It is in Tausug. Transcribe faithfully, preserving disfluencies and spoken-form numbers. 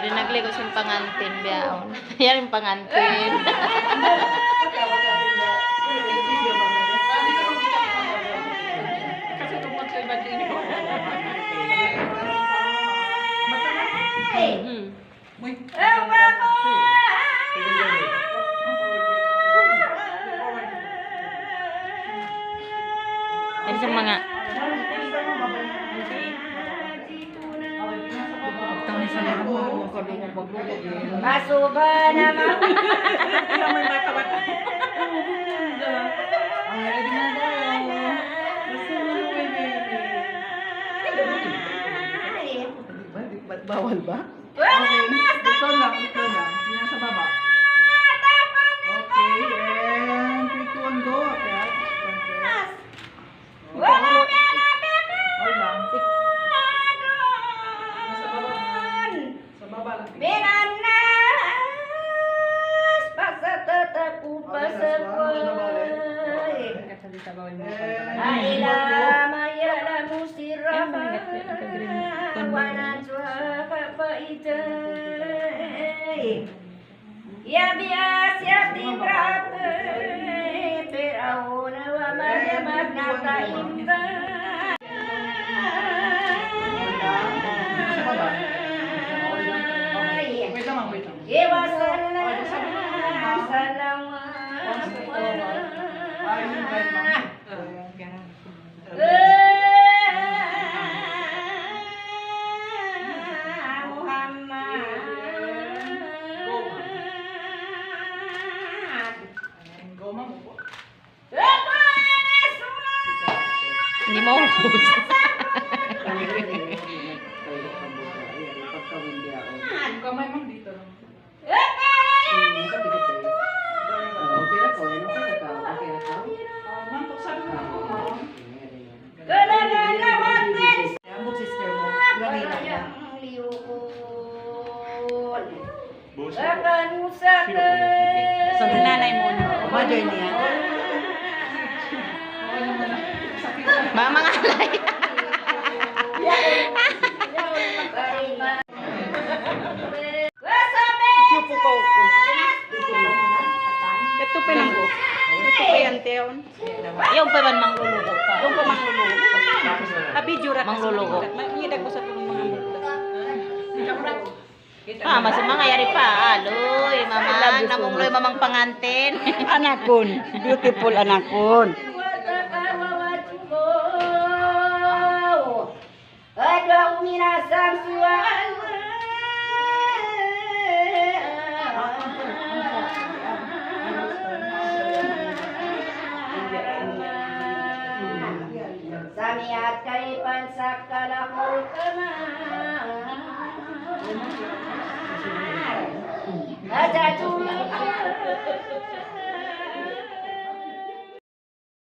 Nagliku sin pangantin bihaun. Yan in pangantin. Mhm. Yan sa manga. Masuba naman. Bawal ba? Wala, okay, mas ikaw lang, ikaw lang. Yan sa baba. Okay, and three, two, one, go. Okay. Wala, wala, wala. Hold on. Nasa baba. Sa baba lang. Minan nas, pasatataku, pasapay. Ila ma ya'lamu sirraha wa najwaha fa iday. Ya biya' siya timbrate, Piraun wa man magna kaimba. Wait lang, wait lang. Iwasan na sa lawa. Ay, yung right, ma'am. Muhammad. Hindi mo ubus. Kamay mo dito. Okay na po, okay na po, okay na po. Ambot sister mo, lagi na. Sa nanay mo, no? Mother niya. Mamangalay. Ito pa yan, Teon. Yung pa man mangluluko pa. Yung pa mangluluko pa. Abi, jura ka sa mangluluko. Mangidag ko sa tulong mga mukha. Ah, mas mangayari pa. Aloy, mamang, namungloy, mamang pangantin. Anakun, beautiful anakun. أدعو من الشمس والقمر. سمعت كيف انشق له القمر.